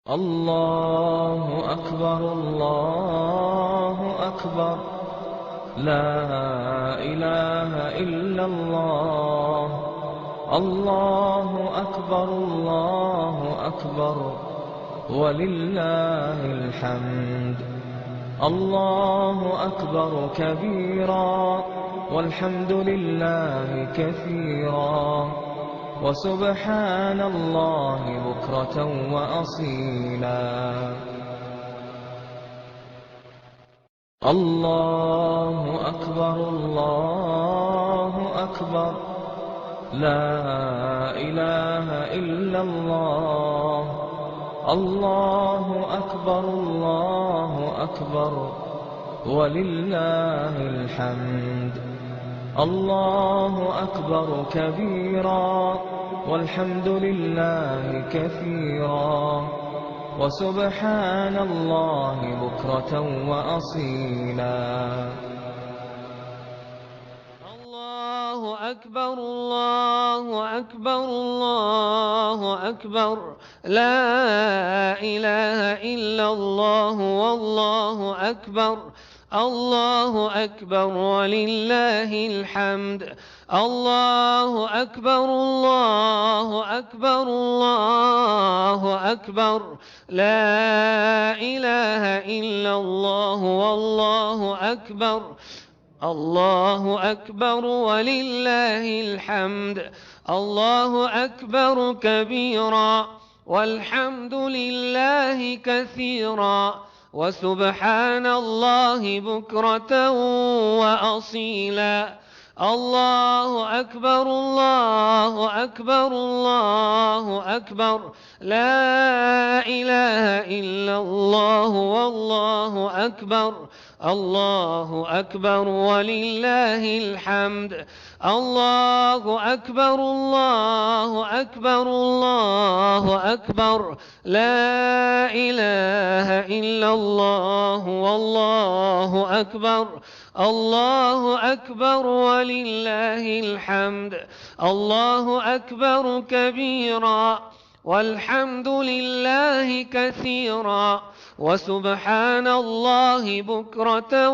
الله أكبر الله أكبر لا إله إلا الله الله أكبر الله أكبر ولله الحمد الله أكبر كبيرا والحمد لله كثيرا وسبحان الله بكرة وأصيلا. الله أكبر الله أكبر لا إله إلا الله الله أكبر الله أكبر ولله الحمد الله أكبر كبيرا والحمد لله كثيرا وسبحان الله بكرة وأصيلا. الله أكبر الله أكبر الله أكبر لا إله إلا الله والله أكبر الله أكبر ولله الحمد الله أكبر الله أكبر الله أكبر لا إله إلا الله والله أكبر الله أكبر ولله الحمد الله أكبر كبيرا والحمد لله كثيرا وسبحان الله بكرة وأصيلا. الله أكبر الله أكبر الله أكبر لا إله إلا الله والله أكبر الله أكبر ولله الحمد الله أكبر الله أكبر الله أكبر لا إله إلا الله والله أكبر الله أكبر ولله الحمد الله أكبر كبيرا والحمد لله كثيرا وسبحان الله بكرة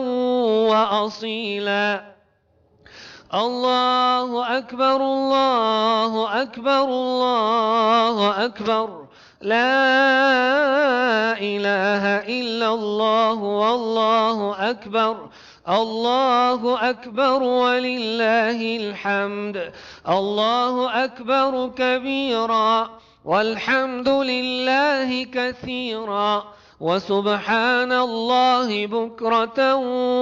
وأصيلا. الله أكبر الله أكبر الله أكبر لا إله إلا الله والله أكبر الله أكبر ولله الحمد الله أكبر كبيرا والحمد لله كثيرا وسبحان الله بكرة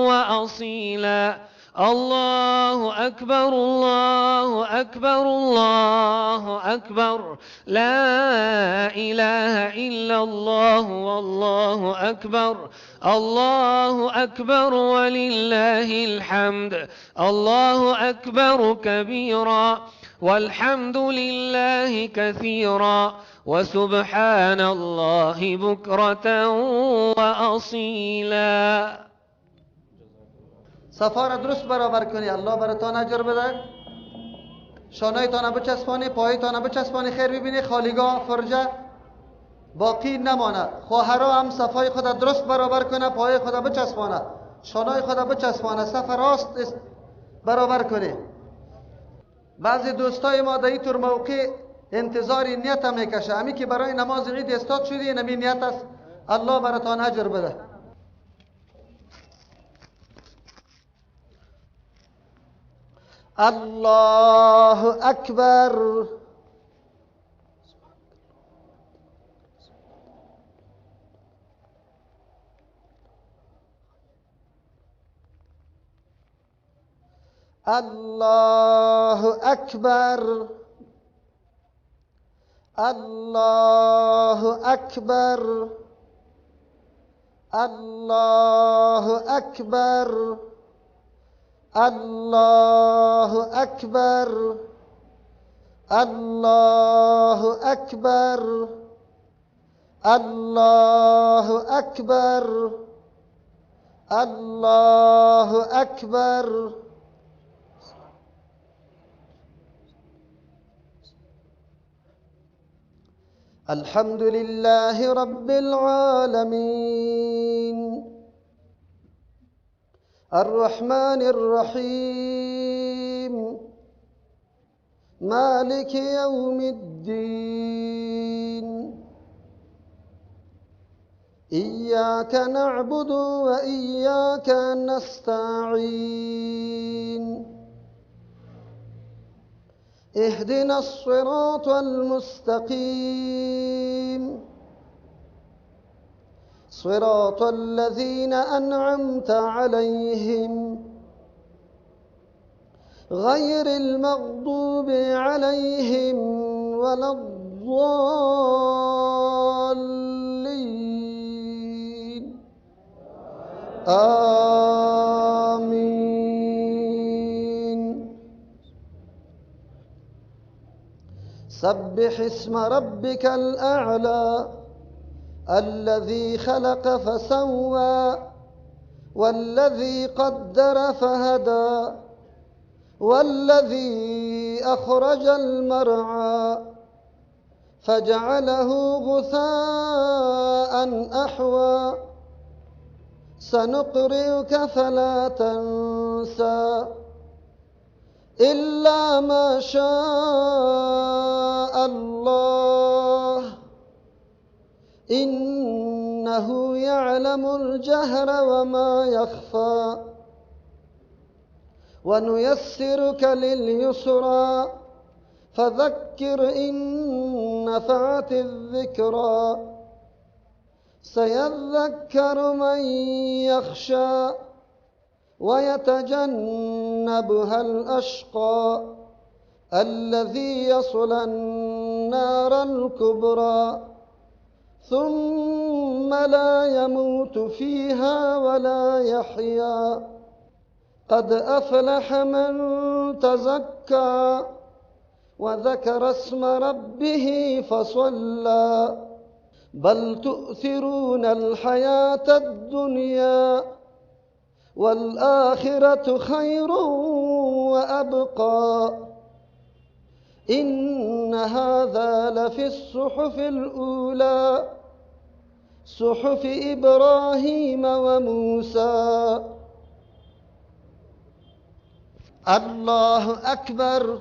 وأصيلا. الله أكبر الله أكبر الله أكبر لا إله إلا الله والله أكبر الله أكبر ولله الحمد الله أكبر كبيرا والحمد لله كثيرا وسبحان الله بكرة وأصيلا. صفا را درست برابر کنی الله براتان اجر بده. شانایتان بچسبانی، پایتان بچسبانی، خیر ببینی، خالیگاه فرجه باقی نمانه. خواهرا هم صفای خود درست برابر کنه، پای خود بچسبانه، شانای خود بچسبانه، صف راست برابر کنی. بعضی دوستای ما در اینطور موقع انتظار نیت میکشه، امی که برای نماز عید استاد شدی نمی نیت است. الله براتان اجر بده. الله أكبر الله أكبر الله أكبر الله أكبر الله أكبر الله أكبر الله أكبر الله أكبر الحمد لله رب العالمين. الرحمن الرحيم. مالك يوم الدين. إياك نعبد وإياك نستعين. اهدنا الصراط المستقيم. صراط الذين أنعمت عليهم غير المغضوب عليهم ولا الضالين. آمين. سبح اسم ربك الأعلى الذي خلق فسوى والذي قدر فهدى والذي أخرج المرعى فجعله غثاء أحوى. سنقرئك فلا تنسى إلا ما شاء الله إنه يعلم الجهر وما يخفى. ونيسرك لليسرى فذكر إن نفعت الذكرى. سيذكر من يخشى ويتجنبها الأشقى الذي يصلى النار الكبرى ثم لا يموت فيها ولا يحيا. قد أفلح من تزكى وذكر اسم ربه فصلى. بل تؤثرون الحياة الدنيا والآخرة خير وأبقى. إن هذا لفي الصحف الأولى صحف إبراهيم وموسى. الله أكبر.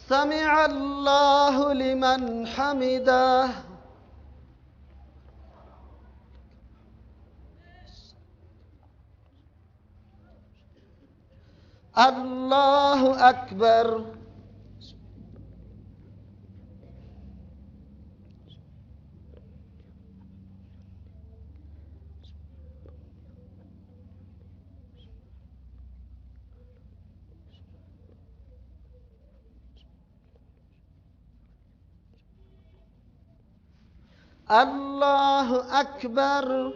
سمع الله لمن حمده. الله أكبر. الله أكبر.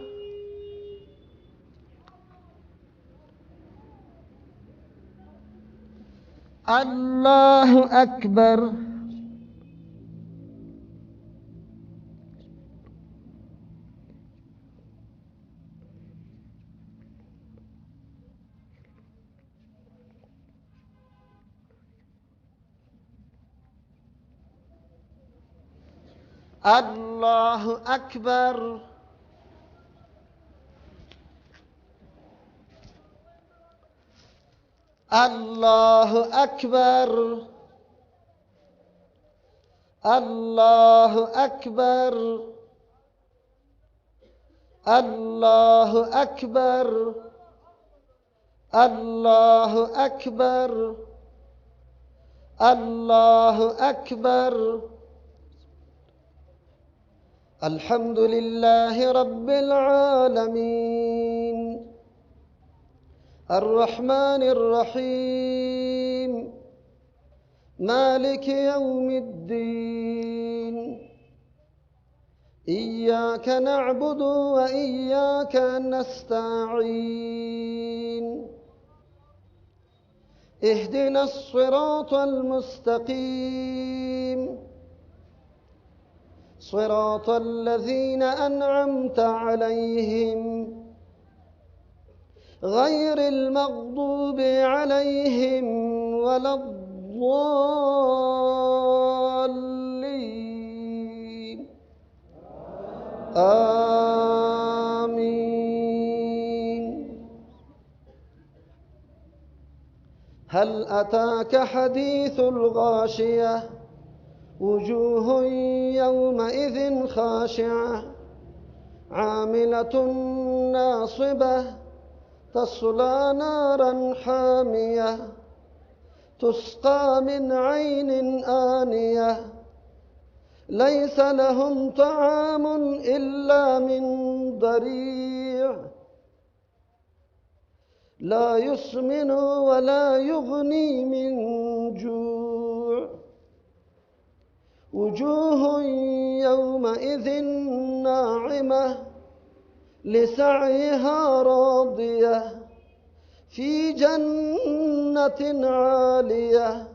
الله أكبر. الله أكبر. الله أكبر. الله أكبر. الله أكبر. الله أكبر. الله أكبر. الحمد لله رب العالمين. الرحمن الرحيم. مالك يوم الدين. إياك نعبد وإياك نستعين. اهدنا الصراط المستقيم صراط الذين أنعمت عليهم غير المغضوب عليهم ولا الضالين. آمين. هل أتاك حديث الغاشية؟ وجوه يومئذ خاشعة عاملة ناصبة تصلى نارا حامية تسقى من عين آنية ليس لهم طعام إلا من ضريع لا يسمن ولا يغني من جوع. وجوه يومئذ ناعمة لسعيها راضية في جنة عالية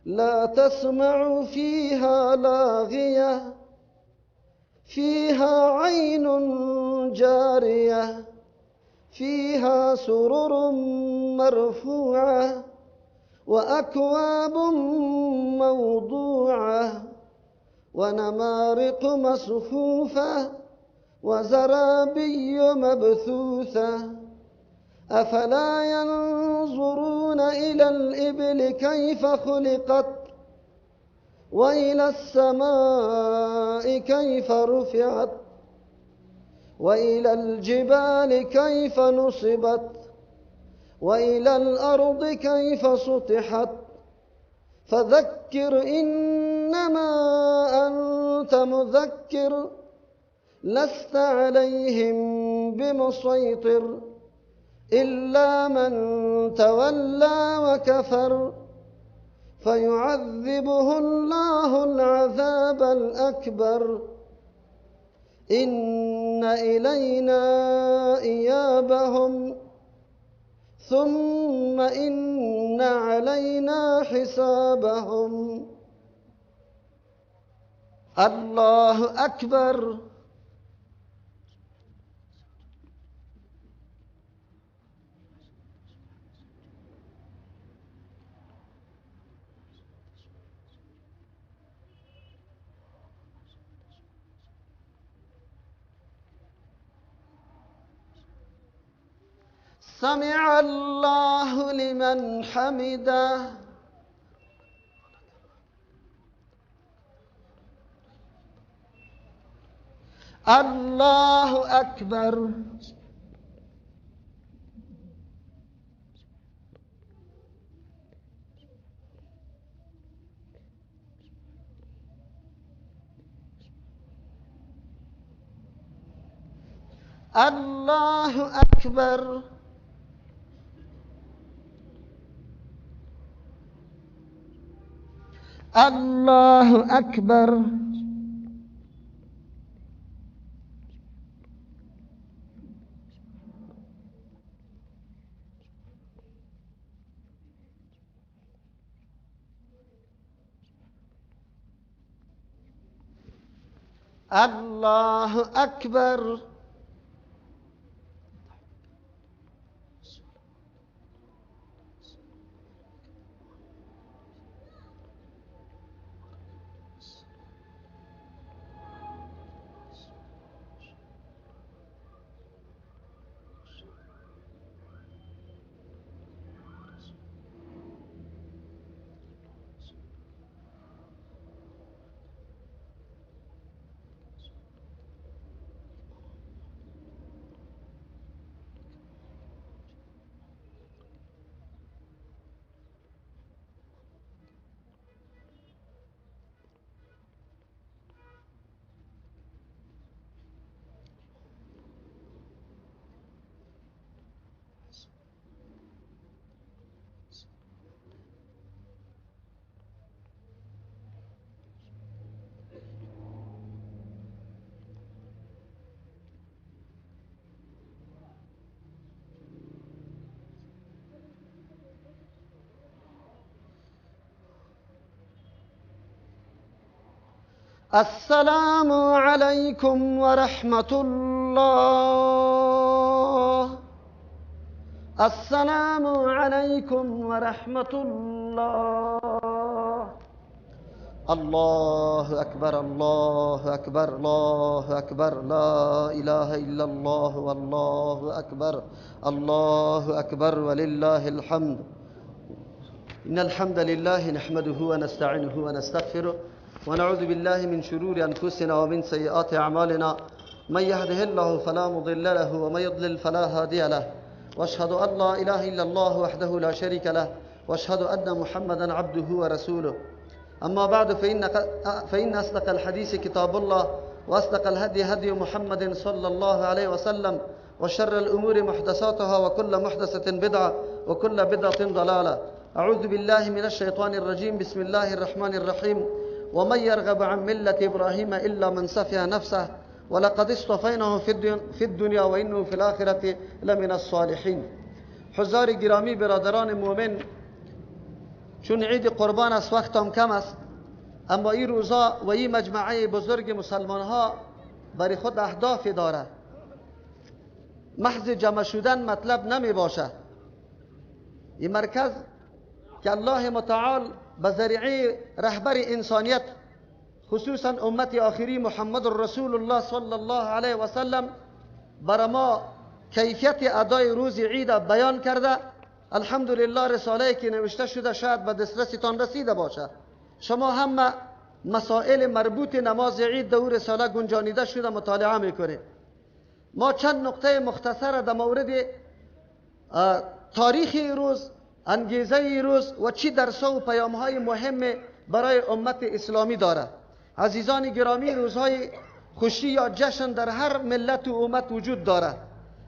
لا تسمع فيها لاغية فيها عين جارية فيها سرر مرفوعة وأكواب موضوعة ونمارق مصفوفة وزرابي مبثوثة. أفلا ينظرون إلى الإبل كيف خلقت وإلى السماء كيف رفعت وإلى الجبال كيف نصبت وإلى الأرض كيف سطحت. فذكر إنما أنت مذكر لست عليهم بمسيطر إلا من تولى وكفر فيعذبه الله العذاب الأكبر. إن إلينا إيابهم ثم إن علينا حسابهم. الله أكبر. سمع الله لمن حمده. الله أكبر. الله أكبر. الله أكبر. الله أكبر. السلام علیکم و رحمت الله، السلام علیکم و رحمت الله. الله اکبر، الله اکبر، الله اکبر، لا اله الا الله والله اکبر، الله اکبر ولله الحمد. ان الحمد لله نحمده ونستعینه ونستغفره ونعوذ بالله من شرور انفسنا ومن سيئات اعمالنا، من يهده الله فلا مضل له ومن يضلل فلا هادي له، واشهد ان لا اله الا الله وحده لا شريك له، واشهد ان محمدا عبده ورسوله. اما بعد، فإن اصدق الحديث كتاب الله، واصدق الهدي هدي محمد صلى الله عليه وسلم، وشر الامور محدثاتها، وكل محدثه بدعه، وكل بدعه ضلاله. اعوذ بالله من الشيطان الرجيم، بسم الله الرحمن الرحيم. ومن يرغب عن ملة إبراهيم إلا من سفه نفسه ولقد اصطفيناه في الدنيا وإنه في الآخرة لمن الصالحين. حضار گرامی، برادران مؤمن، چون عید قربان است وقتم کم است، اما این روزا و این مجمعه بزرگ مسلمان ها برای خود اهدافی دارد. محض جمع شدن مطلب نمی باشد. این مرکز که الله متعال به ذریعه رهبر انسانیت، خصوصا امت آخری محمد رسول الله صلی الله علیه و سلم، بر ما کیفیت ادای روز عید بیان کرده. الحمدلله رساله که نوشته شده شاید به دسترستان رسیده باشه. شما هم مسائل مربوط نماز عید در رساله گنجانیده شده مطالعه میکنید. ما چند نقطه مختصر در مورد تاریخ روز، انگیزه روز و چی درس‌ها و پیام‌های مهم برای امت اسلامی داره. عزیزان گرامی، روزهای خوشی یا جشن در هر ملت و امت وجود داره.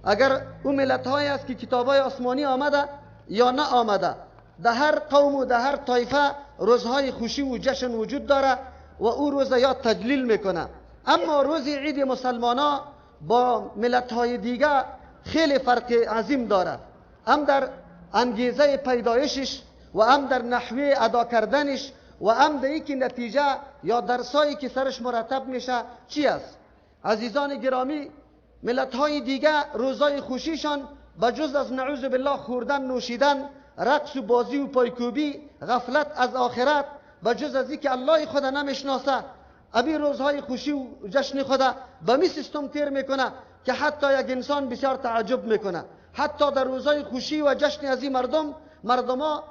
اگر او ملت‌هایی است که کتاب‌های آسمانی آمده یا نه آمده، در هر قوم و در هر طایفه روزهای خوشی و جشن وجود داره و او روز یا تجلیل میکنه. اما روز عید مسلمانا با ملت‌های دیگه خیلی فرق عظیم داره، هم در انگیزه پیدایشش و هم در نحوه ادا کردنش و هم در اینکه نتیجه یا درسایی که سرش مرتب میشه چی است. عزیزان گرامی، ملت‌های دیگه روزای خوشیشان بجز از نعوذ بالله خوردن، نوشیدن، رقص و بازی و پایکوبی، غفلت از آخرت، بجز از اینکه الله خدا نمیشناسه، ابی روزهای خوشی و جشن خدا به می سیستم تیر میکنه که حتی یک انسان بسیار تعجب میکنه. حتی در روزهای خوشی و جشن از این مردم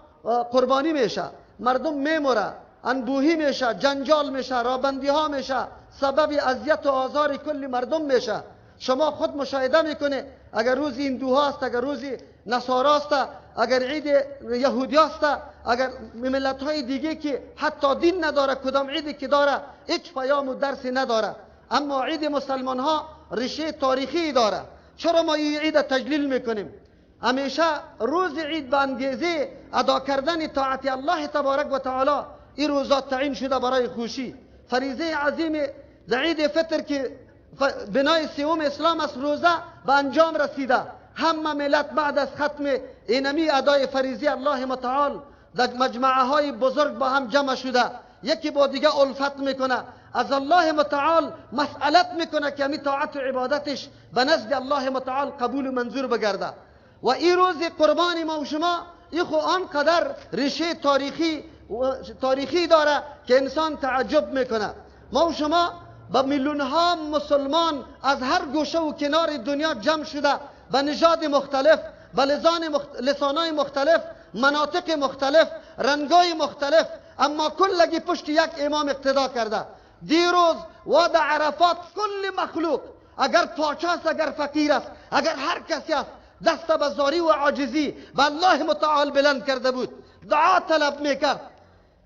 قربانی میشه، مردم میموره، انبوهی میشه، جنجال میشه، رابندی ها میشه، سبب اذیت و آزار کل مردم میشه. شما خود مشاهده میکنه، اگر روز هندوها است، اگر روز نصارا است، اگر عید یهودی است، اگر ملت های دیگه که حتی دین نداره، کدام عیدی که داره هیچ پیام و درسی نداره. اما عید مسلمان ها ریشه تاریخی داره. چرا ما این عید تجلیل میکنیم؟ همیشه روز عید به انگیزه ادا کردن طاعت الله تبارک و تعالی این روزا تعیین شده برای خوشی. فریضه عظیم در عید فطر که بنای سوم اسلام است، روزه به انجام رسیده. همه ملت بعد از ختم اینمی ادای فریضه الله متعال در مجمعه های بزرگ با هم جمع شده، یکی با دیگه الفت میکنه، از الله متعال مسئلت میکنه که همی طاعت و عبادتش به نزد الله متعال قبول و منظور بگرده. و این روز قربان ما و شما این خو آنقدر ریشه تاریخی داره که انسان تعجب میکنه. ما و شما با میلیون ها مسلمان از هر گوشه و کنار دنیا جمع شده، به نژاد مختلف، به لسانای مختلف، مناطق مختلف، رنگای مختلف، اما کلگی پشت یک امام اقتدا کرده. دیروز و در عرفات کل مخلوق، اگر پاچه است، اگر فقیر است، اگر هر کسی است، دست به زاری و عاجزی به الله متعال بلند کرده بود، دعا طلب میکرد.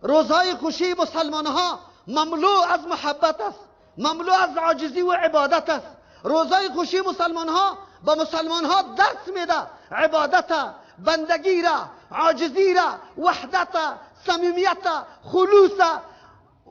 روزهای خوشی مسلمان ها مملو از محبت است، مملو از عاجزی و عبادت است. روزهای خوشی مسلمان ها به مسلمان ها درس میده عبادت، بندگی را، عاجزی را، وحدت، صمیمیت، خلوص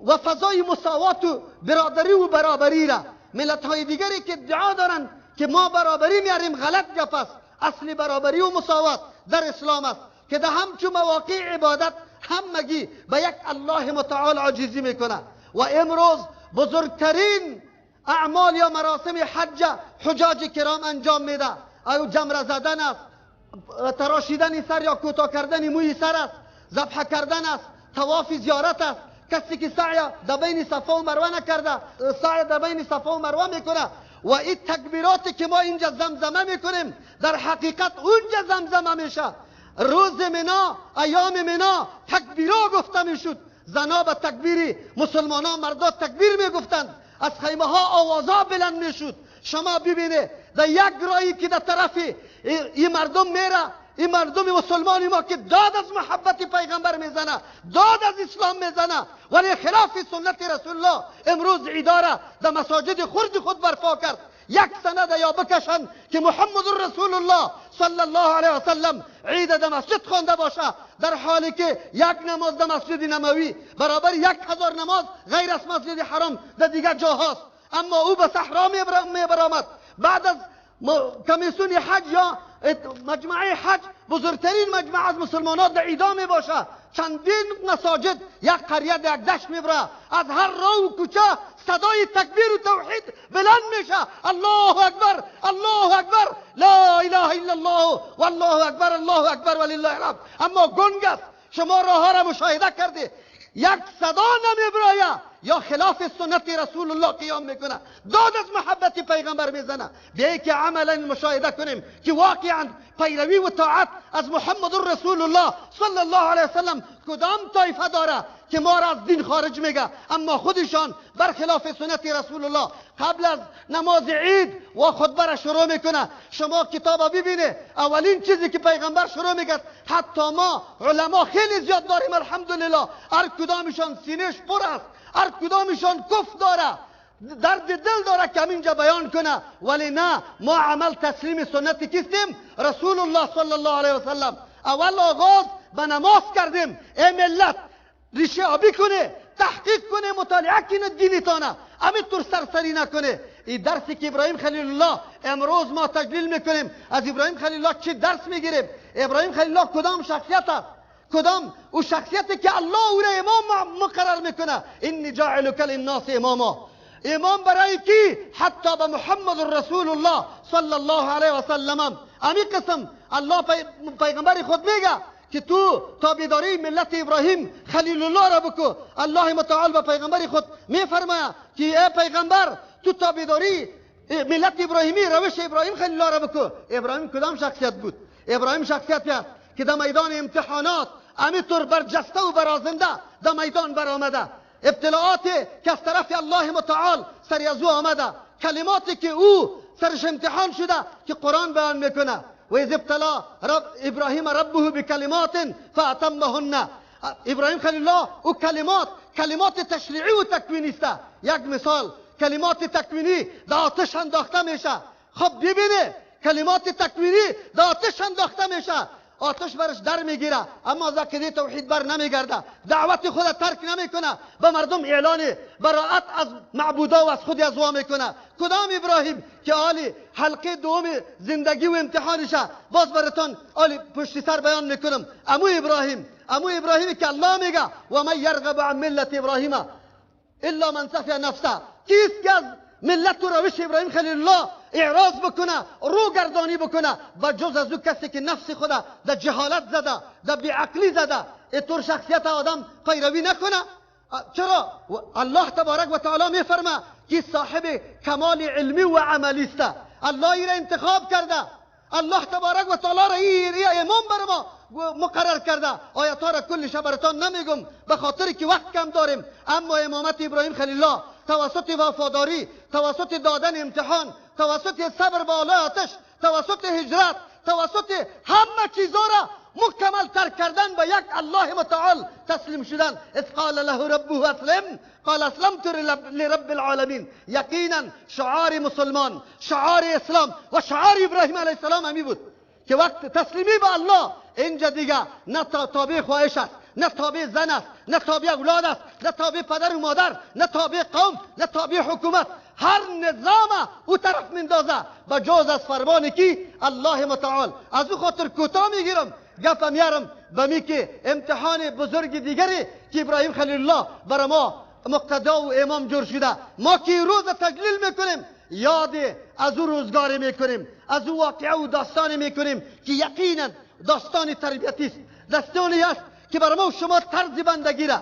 و فضای مساوات و برادری و برابری را. ملت های دیگری که ادعا دارند که ما برابری میاریم غلط گپ است. اصل برابری و مساوات در اسلام است که در همچو مواقع عبادت همگی به یک الله متعال عاجزی میکنه. و امروز بزرگترین اعمال یا مراسم حج حجاج کرام انجام میده. او جمره زدن است، تراشیدن سر یا کوتاه کردن موی سر است، ذبح کردن است، طواف زیارت است. کسی که سعی در بین صفا و مروه نکرده، سعی در بین صفا و مروه میکنه. و این تکبیراتی که ما اینجا زمزمه میکنیم در حقیقت اونجا زمزمه میشه. روز منا، ایام منا تکبیرا گفته میشد. زنا به تکبیری، مسلمان ها مردا تکبیر میگفتند، از خیمه ها آوازها بلند میشد. شما ببینه در یک رایی که در طرف این مردم میره، این مردم مسلمان ما که داد از محبت پیغمبر میزنه، داد از اسلام میزنه، ولی خلاف سنت رسول الله امروز اداره در مساجد خرد خود برپا کرد. یک سند یا بکشن که محمد رسول الله صلی الله علیه وسلم عید در مسجد خوانده باشه، در حالی که یک نماز در مسجد نبوی برابر 1000 نماز غیر از مسجد حرام در دیگر جاهاست. اما او به صحرا میبرآمد. بعد از کمیسیون حج یا مجمع حج، بزرگترین مجمع از مسلمانات در عیدا می باشه، چندین مساجد یک قریه در یک دشت میبره، از هر راه و کوچه صدای تکبیر و توحید بلند میشه. الله اکبر، الله اکبر، لا اله الا الله والله اکبر، الله اکبر ولله الحمد. اما گنگ است. شما راه ها را مشاهده کرده، یک صدا نمیبرایه یا خلاف سنت رسول الله قیام میکنه، داد از محبت پیغمبر میزنه. بیایی که عملا مشاهده کنیم که واقعا پیروی و طاعت از محمد رسول الله صلی الله علیه وسلم کدام طایفه داره که ما را از دین خارج میگه، اما خودشان برخلاف سنت رسول الله قبل از نماز عید و خطبه را شروع میکنه. شما کتاب ببینه، اولین چیزی که پیغمبر شروع میکرد، حتی ما علما خیلی زیاد داریم الحمدلله، هر کدامشان سینهش پر است، هر کدامشان کف داره، درد دل داره که اینجا بیان کنه، ولی نه، ما عمل تسلیم سنت کیستیم؟ رسول الله صلی الله علیه وسلم. اول آغاز به نماز کردیم. ای ملت ریشه آبی کنه، تحقیق کنه، مطالعه کنه دینتانه، همینطور سرسری نکنه. این درسی که ابراهیم خلیل الله امروز ما تجلیل میکنیم، از ابراهیم خلیل الله چی درس میگیریم؟ ابراهیم خلیل الله کدام شخصیت است؟ کدام او شخصیتی که الله او را امام مقرر میکنه؟ انی جاعلک للناس اماما. امام برای کی؟ حتی به محمد رسول الله صلی الله علیه و سلم. امی قسم الله پیغمبر خود میگه که تو تابعداری ملت ابراهیم خلیل الله را بکو. الله متعال به پیغمبر خود میفرماید که ای پیغمبر تو تابعداری ملت ابراهیمی، روش ابراهیم خلیل الله را بکو. ابراهیم کدام شخصیت بود؟ ابراهیم شخصیتی است که در میدان امتحانات همینطور برجسته و برازنده در میدان برآمده. ابتلاعاتی که از طرف الله متعال سر از او آمده، کلماتی که او سرش امتحان شده که قرآن بیان میکنه، و اذ ابتلا رب ابراهیم ربه بکلمات فاتمهن. ابراهیم خلیل الله او کلمات، کلمات تشریعی و تکوینی است. یک مثال کلمات تکوینی در آتش انداخته میشه. خب ببینه کلمات تکوینی در آتش انداخته میشه، آتش برش در میگیره، اما از عقیده توحید بر نمیگرده، دعوت خود ترک نمیکنه، به مردم اعلان براعت از معبودا و از خود از وا میکنه. کدام ابراهیم که آلی حلقه دوم زندگی و امتحانشه باز براتون آلی پشت سر بیان میکنم. امو ابراهیم، امو ابراهیمی که الله میگه و من یرغب عن ملت ابراهیم الا من سفی نفسه. کیست که از ملت و روش ابراهیم خلیل الله اعراض بکنه، رو گردانی بکنه، و جز از او کسی که نفس خدا در جهالت زده، در بیعقلی زده، اینطور شخصیت آدم پیروی نکنه. چرا؟ الله تبارک و تعالی میفرما که صاحب کمال علمی و عملی است. الله ای را انتخاب کرده، الله تبارک و تعالی را ای امام بر ما مقرر کرده. آیات ها را کلش براتان نمیگم به خاطر که وقت کم داریم، اما امامت ابراهیم خلیل الله توسط وفاداری، توسط دادن امتحان، توسط صبر بالای آتش، توسط هجرت، توسط همه چیزا را مکمل ترک کردن به یک الله متعال تسلیم شدن. اذ قال له ربه اسلم قال اسلمت لرب العالمین. یقینا شعار مسلمان، شعار اسلام و شعار ابراهیم علیه السلام همی بود که وقت تسلیمی به الله اینجا دیگه نه تابع خواهش است، نه تابع زن است، نه تابع اولاد است، نه تابع پدر و مادر، نه تابع قوم، نه تابع حکومت. هر نظام او طرف میندازه به جز از فرمان کی؟ الله متعال. از او خاطر کوتاه میگیرم گپ میارم به می که امتحان بزرگ دیگری که ابراهیم خلیل الله برای ما مقتدا و امام جور شده. ما که روز تجلیل میکنیم یاد از او روزگار میکنیم، از او واقعه و داستان میکنیم که یقینا داستان تربیتی است، داستانی است که بر ما و شما طرز بندگی را،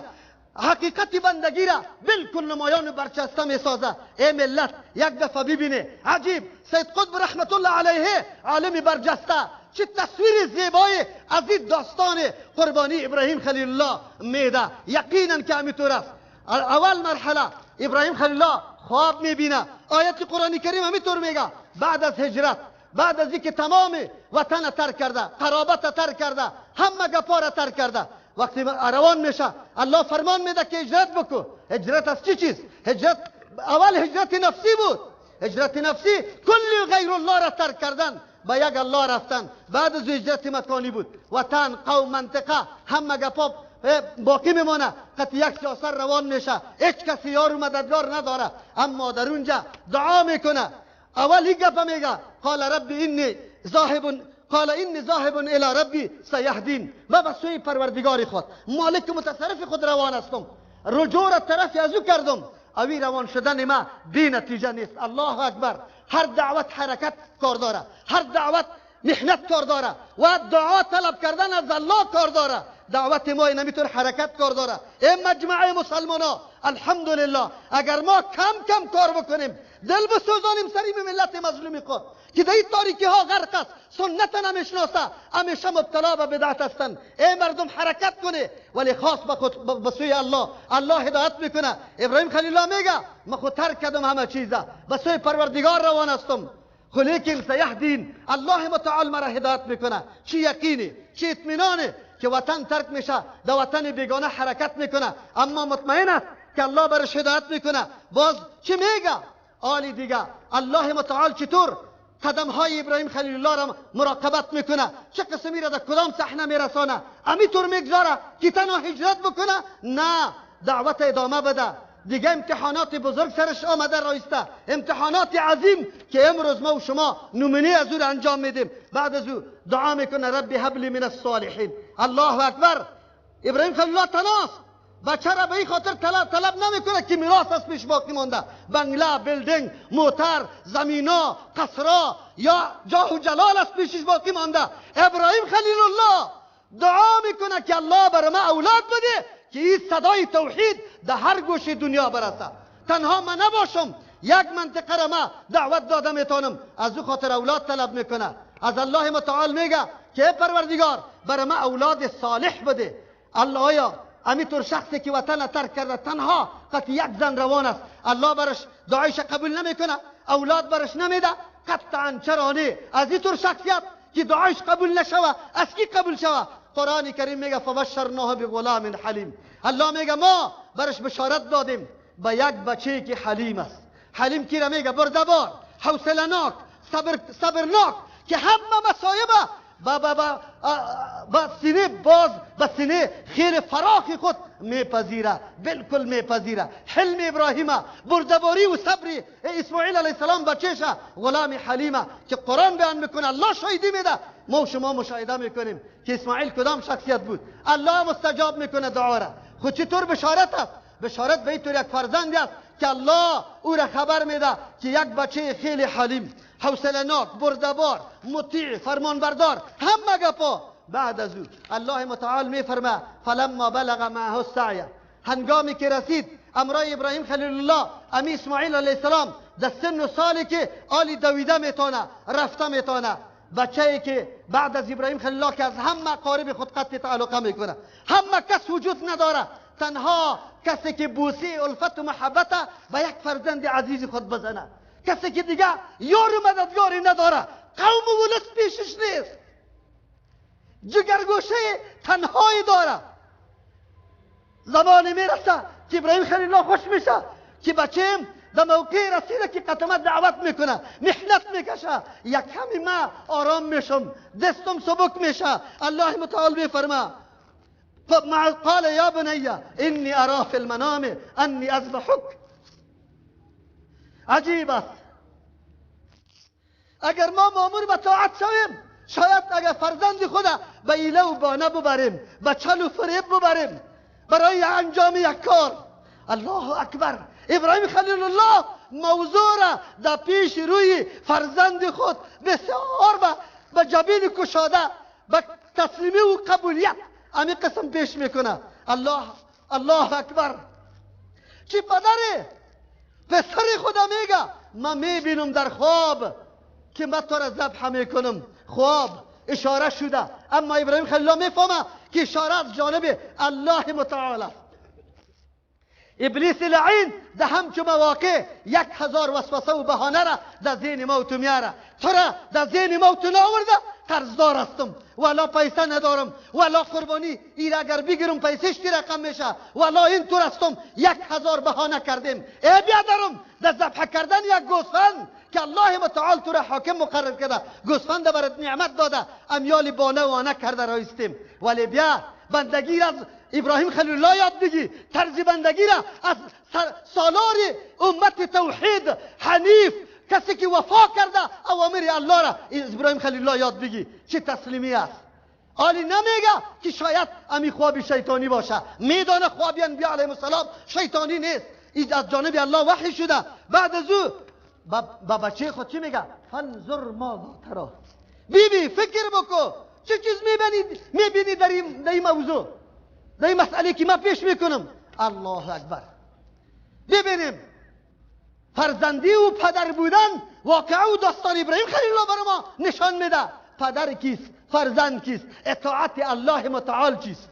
حقیقت بندگی را بالکل نمایان و برچسته میسازه. ای ملت یک دفعه ببینه، عجیب سید قطب رحمت الله علیه عالم برجسته چه تصویر زیبایی از این داستان قربانی ابراهیم خلیل الله میده. یقینا که همینطور است. اول مرحله ابراهیم خلیل الله خواب میبینه، آیت قرآن کریم همینطور میگه بعد از هجرت، بعد از اینکه تمام وطن ترک کرده، قرابت ترک کرده، همه گپا را ترک کرده، وقتی روان میشه الله فرمان میده که هجرت بکو. هجرت از چی چیز؟ هجرت اول هجرت نفسی بود، هجرت نفسی کل غیر الله را ترک کردن، با یک الله رفتن. بعد از هجرت مکانی بود، وطن، قوم، منطقه، همه گپا باقی میمانه، قطع یک سیاست روان میشه، هیچ کسی یار و مددگار نداره، اما در اونجا دعا میکنه. اول این گپ میگه قال رب انی ذاهب، قال انی ذاهب الی ربی سیهدین، من به سوی پروردگار خود مالک متصرف خود روان هستم، رجوع را طرف از او کردم، اوی روان شدن ما بی نتیجه نیست. الله اکبر. هر دعوت حرکت کار داره، هر دعوت محنت کار داره و دعا طلب کردن از الله کار داره. دعوت ما اینمیتور حرکت کار داره. ای مجمع مسلمان ها الحمدلله اگر ما کم کم کار بکنیم، دل بسوزانیم سریم ملت مظلوم خود که در این تاریکی ها غرق است، سنت نمیشناسه، همیشه مبتلا به بدعت هستند. ای مردم حرکت کنه، ولی خاص به سوی الله، الله هدایت میکنه. ابراهیم خلیل الله میگه من خود ترک کردم همه چیزه، به سوی پروردگار روان هستم، لیکن سیهدین، الله متعال مرا هدایت میکنه. چی یقینی، چی اطمینانه که وطن ترک میشه، در وطن بیگانه حرکت میکنه، اما مطمئن است که الله برش هدایت میکنه. باز چی میگه؟ آلی دیگه الله متعال چطور قدم های ابراهیم خلیل الله را مراقبت میکنه، چه قسمی را در کدام صحنه میرسانه، امیطور میگذاره که تنها هجرت بکنه؟ نه، دعوت ادامه بده. دیگه امتحانات بزرگ سرش آمده رایسته، امتحانات عظیم که امروز ما و شما نمونه از او را انجام میدیم. بعد از او دعا میکنه ربی هب لی من الصالحین. الله اکبر. ابراهیم خلیل الله تناست، بچه را به این خاطر طلب نمیکنه که میراث از پیش باقی مانده، بنگله، building، موتر، زمینا، قصرا یا جاه و جلال از پیشش باقی مانده. ابراهیم خلیل الله دعا میکنه که الله بر ما اولاد بده که این صدای توحید در هر گوشه دنیا برسه، تنها من نباشم، یک منطقه را ما دعوت داده میتونم. از او خاطر اولاد طلب میکنه، از الله متعال میگه که پروردگار بر ما اولاد صالح بده. الله آیا امیطور شخصی که وطن ترک کرده تنها قطع یک زن روان است، الله برش دعایش قبول نمیکنه، اولاد برش نمیده؟ قطعا چرا نه؟ از اینطور شخصیت که دعایش قبول نشوه از کی قبول شوه؟ قرآن کریم میگه فبشرناه بغلام حلیم. الله میگه ما برش بشارت دادیم به یک بچه که حلیم است. حلیم کی را میگه؟ بردبار، حوصله ناک، صبرناک، که همه مصایب با سینه باز، با سینه خیر فراخ خود میپذیره، بالکل میپذیره. حلم ابراهیم، بردباری و صبر اسماعیل علیه السلام بچهشه غلام حلیمه که قرآن بیان میکنه، الله شاهدی میده. ما و شما مشاهده میکنیم که اسماعیل کدام شخصیت بود. الله مستجاب میکنه دعا را. خود چطور بشارت است؟ بشارت به اینطور یک فرزندی است که الله او را خبر میده که یک بچه خیلی حلیم، حوصله ناک، بردبار، مطیع، فرمانبردار، همه گپا. بعد از او الله متعال میفرمه فلما بلغ معه السعی، هنگامی که رسید امرای ابراهیم خلیل الله امی اسماعیل علیه السلام در سن و سالی که آلی دویده میتونه، رفته میتونه، بچه که بعد از ابراهیم خلیل الله که از همه قارب خود قطع تعلقه میکنه، همه کس وجود نداره، تنها کسی که بوسه الفت و محبت به یک فرزند عزیز خود بزنه، کسی که دیگه یار و مددگاری نداره، قوم و ولس پیشش نیست، جگرگوشه تنهایی داره. زمانی میرسه که ابراهیم خلیل الله خوش میشه که بچیم در موقع رسیده که قطمه دعوت میکنه، محنت میکشه، یک کمی ما آرام میشم، دستم سبک میشه. الله متعال میفرما قال یا بنی انی ارا فی المنام انی اذبحک. عجیب است. اگر ما مامور به طاعت شویم، شاید اگر فرزند خود به ایله و بانه ببریم، به چل و فریب ببریم برای انجام یک کار، الله اکبر. ابراهیم خلیل الله موضوع را در پیش روی فرزند خود بسیار به جبین کشاده، به تسلیمی و قبولیت امی قسم پیش میکنه. الله الله اکبر. چی پدره پسر خدا میگه من میبینم در خواب که من تو را ذبح میکنم. خواب اشاره شده، اما ابراهیم خلیل الله میفهمه که اشاره از جانب الله متعال است. ابلیس لعین ده همچو مواقع 1000 وسوسه و بهانه را در ذهن ما و تو میاره. تو را در ذهن ما و تو نآورده، قرضدار هستم، ولا پیسه ندارم، ولا قربانی ایر اگر بگیرم پیسش تی رقم میشه، ولا این طور هستم. 1000 بهانه کردیم. ای بیادرم در ذبح کردن یک گوسفند که الله متعال تو را حاکم مقرر کرده، گوسفند برات نعمت داده، امیال بانه وانه کرده رایستیم. ولی بیا بندگی را از ابراهیم خلیل الله یاد بگی، طرز بندگی را از سالار امت توحید حنیف، کسی که وفا کرده اوامر الله را، ابراهیم خلیل الله یاد بگی چه تسلیمی است. آلی نمیگه که شاید امی خواب شیطانی باشه، میدانه خواب انبیا علیهم السلام شیطانی نیست، این از جانب الله وحی شده. بعد از او با بچه خود چی میگه؟ فانظر ماذا ترا. بیبی فکر بکو چه چیز میبینی در این موضوع، در این مسئله که من پیش میکنم. الله اکبر. ببینیم فرزندی و پدر بودن واقعه و داستان ابراهیم خلیل الله برای ما نشان میده. پدر کیست؟ فرزند کیست؟ اطاعت الله متعال چیست؟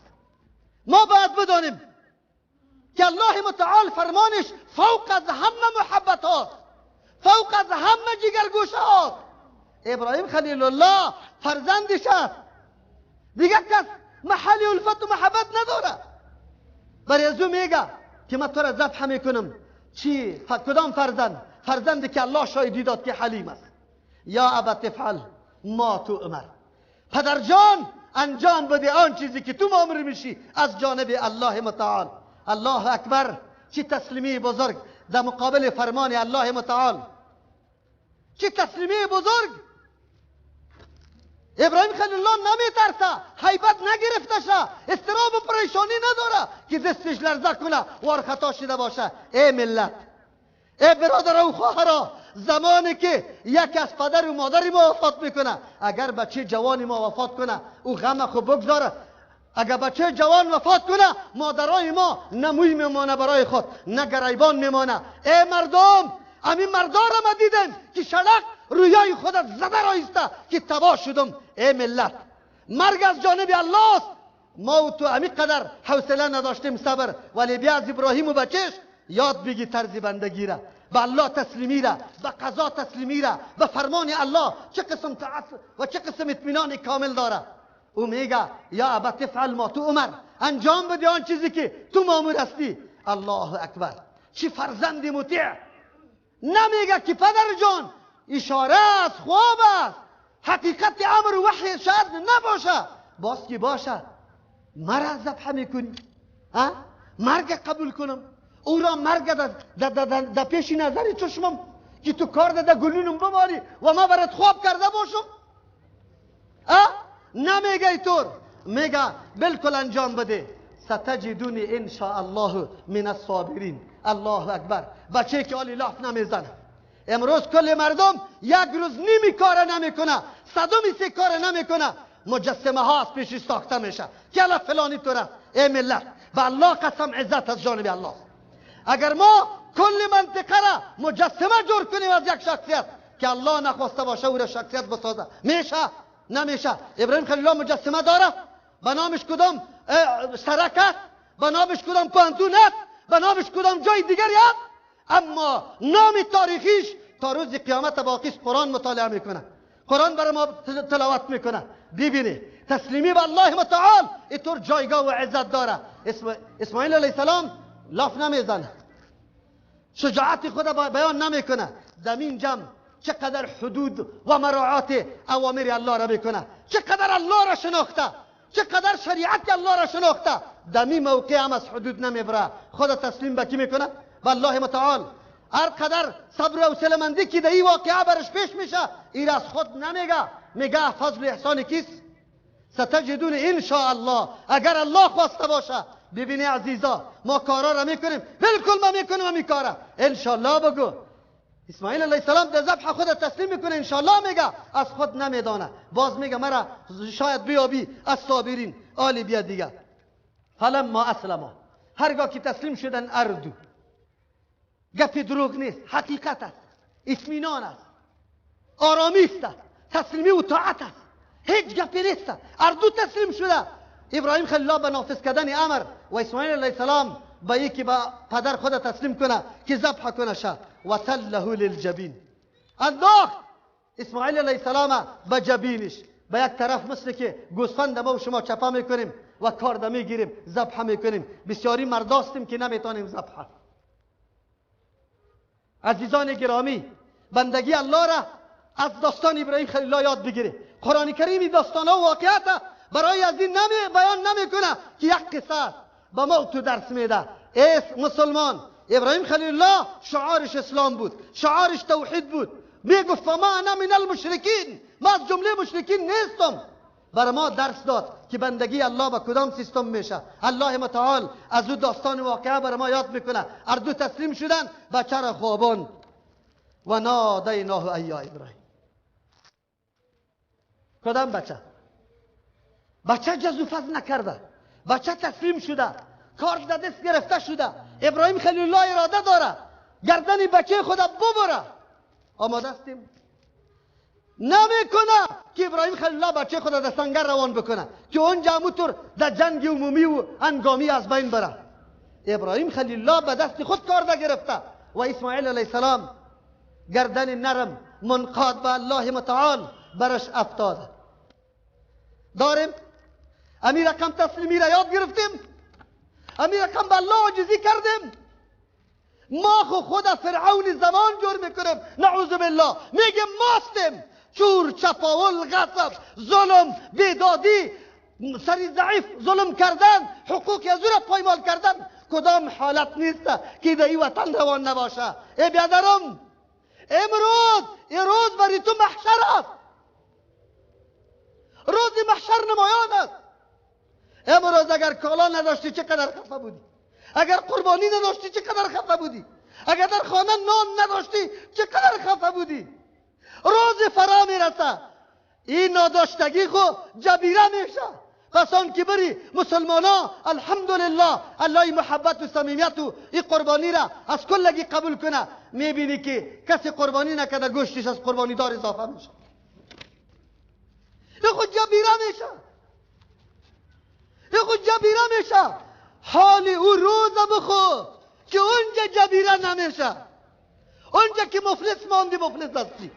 ما باید بدانیم که الله متعال فرمانش فوق از همه محبت هاست، فوق از همه جگرگوشه هاست. ابراهیم خلیل الله فرزندش است، دیگه کس محل الفت و محبت نداره. برای از او میگه که من تو را ذبح میکنم. چی؟ کدام فرزند؟ فرزندی که الله شاهدی داد که حلیم است. یا ابت افعل ما تؤمر. پدر جان انجام بده آن چیزی که تو مامور میشی از جانب الله متعال. الله اکبر. چی تسلیمی بزرگ در مقابل فرمان الله متعال، چی تسلیمی بزرگ. ابراهیم خلیل الله نمیترسه، هیبت نگرفته شه، اضطراب و پریشانی نداره که دستش لرزه کنه وار خطا شده باشه. ای ملت، ای برادر و خواهرا، زمانی که یک از پدر و مادر ما وفات میکنه، اگر بچه جوان ما وفات کنه او غم خو بگذاره. اگر بچه جوان وفات کنه مادرای ما نه موی میمانه برای خود، نه گریبان میمانه. ای مردم، همین مردا را ما دیدم که شلق رویای خودت زده رایسته که تباه شدم. ای ملت، مرگ از جانب الله است. ما و تو همین قدر حوصله نداشتیم صبر، ولی بیا از ابراهیم و بچش یاد بگی طرز بندگی را، به الله تسلیمی را، به قضا تسلیمی را، به فرمان الله چه قسم تعصب و چه قسم اطمینان کامل داره. او میگه یا ابت افعل ما تؤمر، انجام بده آن چیزی که تو مامور هستی. الله اکبر. چه فرزند مطیع. نمیگه که پدر جان اشاره است، خواب است، حقیقت امر و وحی شاید نباشه، باز که باشه مرا ذبح میکنی، مرگ قبول کنم، او را مرگ در پیش نظر چشمم که تو کار ده گلونم بماری و ما برات خواب کرده باشم. نمیگه اینطور، میگه بالکل انجام بده. ستجدونی ان شاء الله من الصابرین. الله اکبر. بچه که آلی لاف نمیزنه. امروز کل مردم یک روز نیمی کار نمیکنه، صدومی سه کار نمیکنه، مجسمه ها از پیشش ساخته میشه که الله فلانی تو است. ای ملت، به الله قسم عزت از جانب الله. اگر ما کل منطقه را مجسمه جور کنیم از یک شخصیت که الله نخواسته باشه او را شخصیت بسازه، میشه؟ نمیشه. ابراهیم خلیل الله مجسمه داره، به نامش کدام سرک است، به نامش کدام پانتون است، به نامش کدام جای دیگری است، اما نام تاریخیش تا روز قیامت باقی است. قرآن مطالعه میکنه، قرآن برای ما تلاوت میکنه. ببینی تسلیمی به الله متعال اینطور جایگاه و عزت داره. اسماعیل علیه السلام لاف نمیزنه، شجاعت خود بیان نمیکنه. زمین جمع چقدر حدود و مراعات اوامر الله را میکنه، چقدر الله را شناخته، چقدر شریعت الله را شناخته. دمی موقع هم از حدود نمیبره، خود تسلیم به کی میکنه؟ به الله متعال. هر قدر صبر و حوصله‌مندی که در این واقعه برش پیش میشه، این از خود نمیگه، میگه فضل احسان کیست؟ ستجدون ان شاء الله، اگر الله خواسته باشه ببینی عزیزا، ما کارا را میکنیم، بالکل ما میکنیم همی کارا، انشالله بگو. اسماعیل علیه السلام در ذبح خود تسلیم میکنه، انشالله میگه، از خود نمیدانه، باز میگه مرا شاید بیابی از صابرین. آلی بیا دیگه. فلما اسلم، هرگاه که تسلیم شدن اردو، گپ دروغ نیست، حقیقت است، اطمینان است، آرامی است، تسلیمی و طاعت است، هیچ گپی نیست، اردو تسلیم شده. ابراهیم خلیل الله به نافذ کردن امر و اسماعیل علیه السلام به یکی به پدر خود تسلیم کنه که ذبح کنه شه. و تله للجبین، انداخت اسماعیل علیه السلام به جبینش، به یک طرف، مثل که گوسفند ما و شما چپه میکنیم و کارده میگیریم ذبح میکنیم. بسیاری مرداستیم که نمیتونیم ذبح. عزیزان گرامی، بندگی الله را از داستان ابراهیم خلیل الله یاد بگیریم. قرآن کریم داستان ها و واقعیت برای از این بیان نمیکنه که یک قصه است، به ما تو درس میده. ای مسلمان، ابراهیم خلیل الله شعارش اسلام بود، شعارش توحید بود، میگفت فما انا من المشرکین، ما از جمله مشرکین نیستم. برای ما درس داد که بندگی الله به کدام سیستم میشه. الله متعال از او داستان واقعه برای ما یاد میکنه. اردو تسلیم شدن، بچه را خوابان. و نادیناه ای ابراهیم. کدام بچه؟ بچه جز و فز نکرده، بچه تسلیم شده، کار در دست گرفته شده. ابراهیم خلیل الله اراده داره گردن بچه خود ببره. آماده هستیم؟ نمیکنه که ابراهیم خلیل الله بچه خود در سنگر روان بکنه که اونجا همونطور در جنگ عمومی و انگامی از بین بره. ابراهیم خلیل الله به دست خود کار گرفته و اسماعیل علیه السلام گردن نرم منقاد به الله متعال برش افتاده. داریم امی رقم تسلیمی را یاد گرفتیم، امی رقم به الله عاجزی کردیم. ما خود فرعون زمان جور میکنیم، نعوذ بالله، میگیم ماستیم، چور، چپاول، غصب، ظلم، بیدادی، سری ضعیف ظلم کردن، حقوق از او را پایمال کردن. کدام حالت نیست که در این وطن روان نباشه. ای بیادرم، امروز این روز برای تو محشر است، روز محشر نمایان است. امروز اگر کالا نداشتی چقدر خفه بودی، اگر قربانی نداشتی چقدر خفه بودی، اگر در خانه نان نداشتی چقدر خفه بودی. روز فرا میرسه، این ناداشتگی خو جبیره میشه. پس آن که بری مسلمان ها الحمدلله الله محبت و صمیمیت و این قربانی را از کلگی قبول کنه، میبینی که کسی قربانی نکرده گوشتش از قربانی دار اضافه میشه، این خود جبیره میشه، این خود جبیره میشه. حال او روز بخو که اونجا جبیره نمیشه، اونجا که مفلس ماندی مفلس هستی،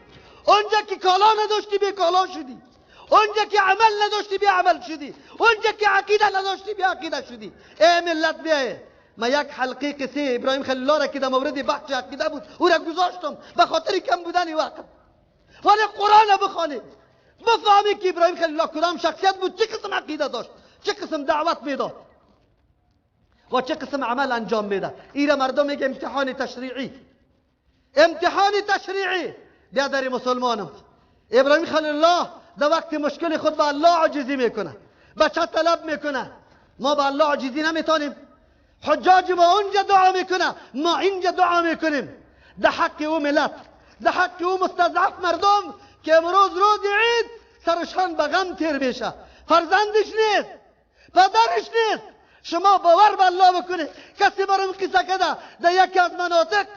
اونجا که کالا نداشتی بی کالا شدی، اونجا که عمل نداشتی بی عمل شدی، اونجا که عقیده نداشتی بی عقیده شدی. ای ملت بیایه، ما یک حلقه قصه ابراهیم خلیل الله را که در مورد بخش عقیده بود او را گذاشتم به خاطر کم بودن وقت، ولی قرآن بخوانید بفهمی که ابراهیم خلیل الله کدام شخصیت بود، چه قسم عقیده داشت، چه قسم دعوت میداد و چه قسم عمل انجام میده. ایره مردم میگه امتحان تشریعی، امتحان تشریعی. بیادر مسلمانم، ابراهیم خلیل الله در وقت مشکل خود به الله عاجزی میکنه، بچه طلب میکنه. ما به الله عاجزی نمیتونیم. حجاج ما اونجا دعا میکنه، ما اینجا دعا میکنیم. در حق او ملت، در حق او مستضعف مردم که امروز روز عید سرشان به غم تیر میشه، فرزندش نیست، پدرش نیست. شما باور به الله بکنید، کسی برام قصه کرده در یکی از مناطق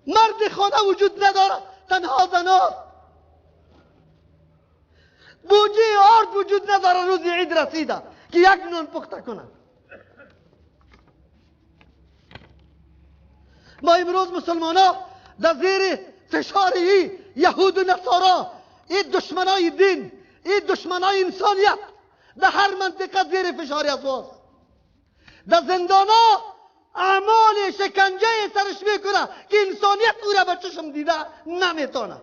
مرد خانه وجود نداره، تنها زناست، بوجه آرد وجود نداره، روز عید رسیده که یک نان پخته کنه. ما امروز مسلمان ها در زیر فشار ای یهود و نصارا، ای دشمنای دین، ای دشمنای انسانیت، در هر منطقه زیر فشار از واست. در زندان ها اعمال شکنجه سرش میکنه که انسانیت او را به چشم دیده نمیتونه.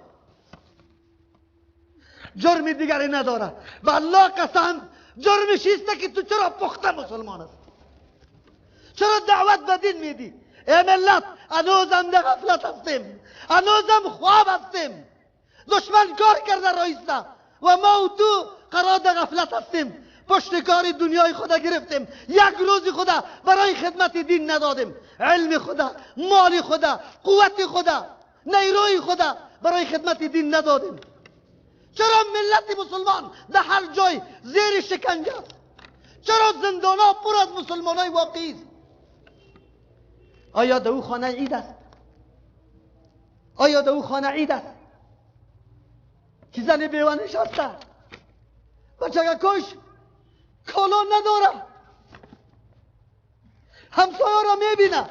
جرم دیگری نداره، به الله قسم جرمش ایست که تو چرا پخته مسلمان است، چرا دعوت به دین میدی؟ ای ملت، هنوزم در غفلت هستیم، هنوزم خواب هستیم. دشمن کار کرده رایسته و ما و تو قرار در غفلت هستیم، پشت کار دنیای خدا گرفتیم، یک روز خدا برای خدمت دین ندادیم. علم خدا، مال خدا، قوت خدا، نیروی خدا برای خدمت دین ندادیم. چرا ملت مسلمان در هر جای زیر شکنجه است؟ چرا زندان ها پر از مسلمان های واقعی است؟ آیا در او خانه عید است؟ آیا در او خانه عید است که زن بیوه نشسته، بچه کش کالا نداره، همسایه را میبینه؟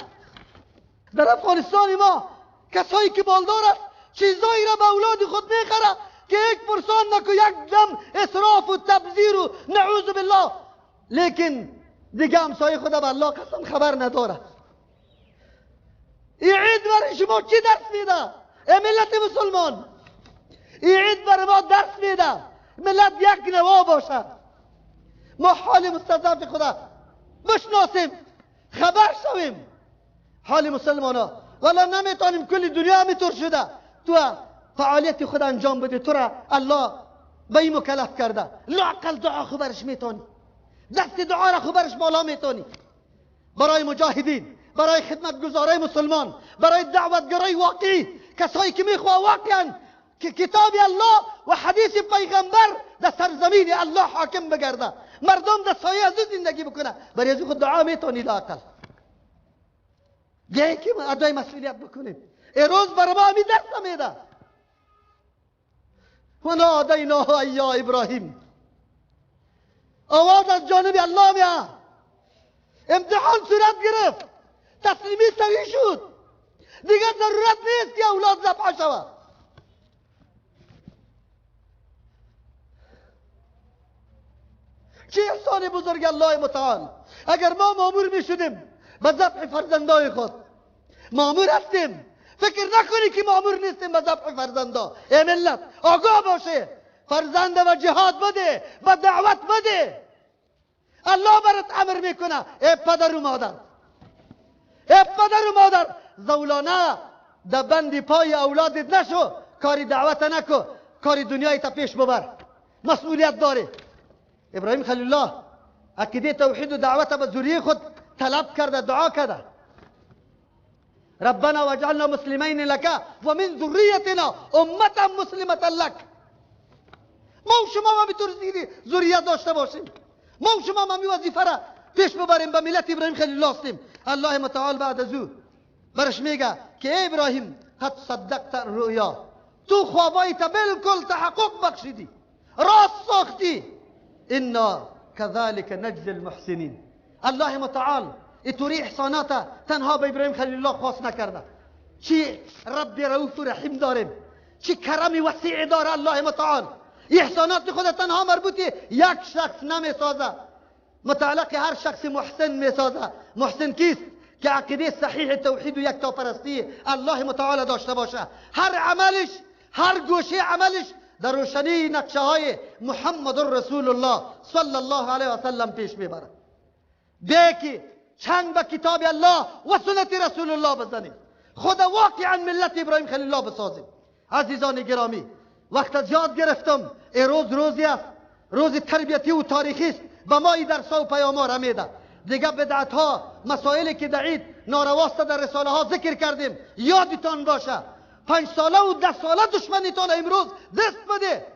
در افغانستان ما کسایی که بالدار است چیزایی را به اولاد خود میخره که یک پرسان نکو، یک دم اسراف و تبذیر و نعوذ بالله، لیکن دیگه همسایه خود به الله قسم خبر نداره. این عید برای شما چی درس میده ای ملت مسلمان؟ این عید برای ما درس میده ملت یک نوا باشه، ما حال مستضعف خدا بشناسیم، خبر شویم حال مسلمان ها. ولی نمیتونیم، کل دنیا همینطور شده. تو فعالیت خود انجام بده، تو را الله به این مکلف کرده. لااقل دعا خو برش میتونی، دست دعا را خو برش بالا میتونی. برای مجاهدین، برای خدمتگزارای مسلمان، برای دعوتگرای واقعی، کسایی که میخواه واقعا که کتاب الله و حدیث پیغمبر در سرزمین الله حاکم بگرده، مردم در سایه از زندگی بکنه، برای از خود دعا میتونی لااقل. بیایی که ادای مسئولیت بکنیم. روز برای ما همی درس میده. و نادیناه ای یا ابراهیم، آواز از جانب الله میاد، امتحان صورت گرفت، تسلیمی سریع شد، دیگه ضرورت نیست که اولاد ذبح شود. چه احسان بزرگ الله متعال. اگر ما مامور میشدیم به ذبح فرزندای خود، مامور هستیم، فکر نکنی که مامور نیستیم به ذبح فرزندا. ای ملت آگاه باشه، فرزند و جهاد بده، و دعوت بده. الله برات امر میکنه ای پدر و مادر، ای پدر و مادر، زولانه در بند پای اولادت نشو، کاری دعوت نکو، کاری دنیای تا پیش ببر، مسئولیت داره. ابراهیم خلیل الله عقیده توحید و دعوت به ذریه خود طلب کرده، دعا کرده، ربنا واجعلنا مسلمین لك ومن ذریتنا امة مسلمة لك. ما و شما ما بطور ذریت داشته باشیم، ما و شما ما می وظیفه را پیش ببریم، به ملت ابراهیم خلیل الله هستیم. الله متعال بعد از او برش میگه که ای ابراهیم قد صدقت الرؤیا، تو خوابای تا بالکل تحقق بخشیدی، راست ساختی. انا كذلك نجزي المحسنین. الله متعال اینطوری احسانات تنها به ابراهیم خلیل الله خاص نکرده. چی رب رؤوف و رحیم داریم، چی کرم وسیع داره الله متعال. احسانات خود تنها مربوط یک شخص نمیسازه، متعلق هر شخص محسن میسازه. محسن کیست؟ که عقیده صحیح توحید و یکتاپرستی الله متعال داشته باشه. هر عملش، هر گوشه عملش در روشنی نقشه های محمد رسول الله صلی الله علیه و سلم پیش میبره. بیا که چنگ به کتاب الله و سنت رسول الله بزنیم، خدا واقعا ملت ابراهیم خلیل الله بسازیم. عزیزان گرامی، وقت زیاد گرفتم. ای روز روزی است، روز تربیتی و تاریخی است، به ما ای درس و پیام ها را میده. دیگه بدعت ها، مسائلی که در عید نارواست در رساله ها ذکر کردیم، یادتان باشه. 5 ساله و 10 ساله دشمنیتان امروز دست بده،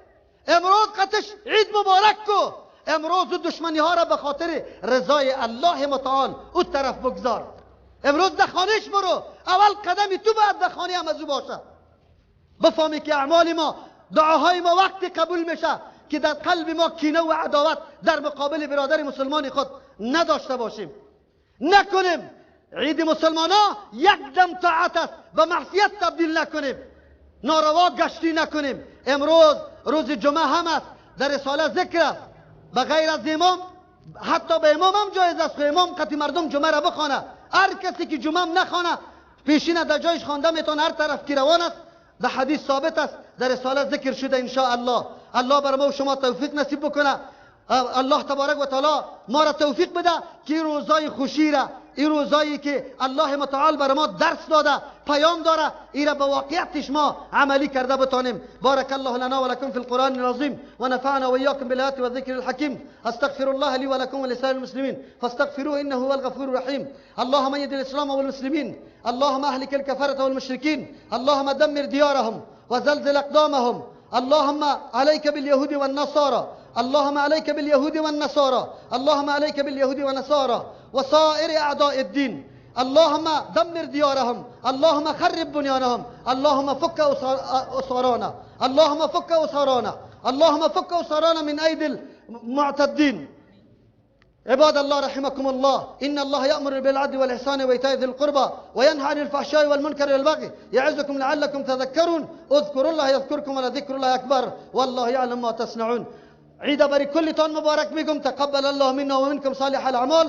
امروز قطش عید مبارک کو. امروز دشمنی ها را به خاطر رضای الله متعال او طرف بگذار. امروز در خانهش برو، اول قدمی تو باید در خانه هم از او باشه. بفهمی که اعمال ما، دعاهای ما وقتی قبول میشه که در قلب ما کینه و عداوت در مقابل برادر مسلمان خود نداشته باشیم، نکنیم. عید مسلمان ها یک دم طاعت است، به معصیت تبدیل نکنیم، ناروا گشتی نکنیم. امروز روز جمعه هم است، در رساله ذکر است، به غیر از امام، حتی به امام هم جایز است که امام قطعی مردم جمعه را بخوانه. هر کسی که جمعه هم نخوانه، پیشینه در جایش خوانده میتونه، هر طرف که روان است. در حدیث ثابت است، در رساله ذکر شده. ان شاء الله الله بر ما و شما توفیق نصیب بکنه. الله تبارک و تعالی ما را توفیق بده که این روزای خوشی را، این روزایی که الله متعال بر ما درس داده پیام داره، ایره به واقعیتش ما عملی کرده بتانیم. بارک الله لنا ولكم في القرآن العظیم ونفعنا وإياكم بالآيات والذكر الحكيم. استغفر الله لي ولكم ولسائر المسلمين فاستغفروه إنه هو الغفور الرحيم. اللهم أيد الإسلام والمسلمين، اللهم أهلك الكفرة والمشركين، اللهم دمر ديارهم وزلزل أقدامهم، اللهم عليك باليهود والنصارى، اللهم عليك باليهود والنصارى، اللهم عليك باليهود والنصارى وسائر أعداء الدين. اللهم دمر ديارهم، اللهم خرب بنيانهم، اللهم فك أسرانا، اللهم فك أسرانا، اللهم فك أسرانا من أيدي المعتدين. عباد الله رحمكم الله، إن الله يأمر بالعدل والإحسان وإيتاء ذي القربى وينهى عن الفحشاء والمنكر والبغي يعظكم لعلكم تذكرون. اذكروا الله يذكركم ولذكر الله أكبر والله يعلم ما تصنعون. عید بری کلتان مبارک میگم. تقبل الله منا ومنكم صالح الأعمال.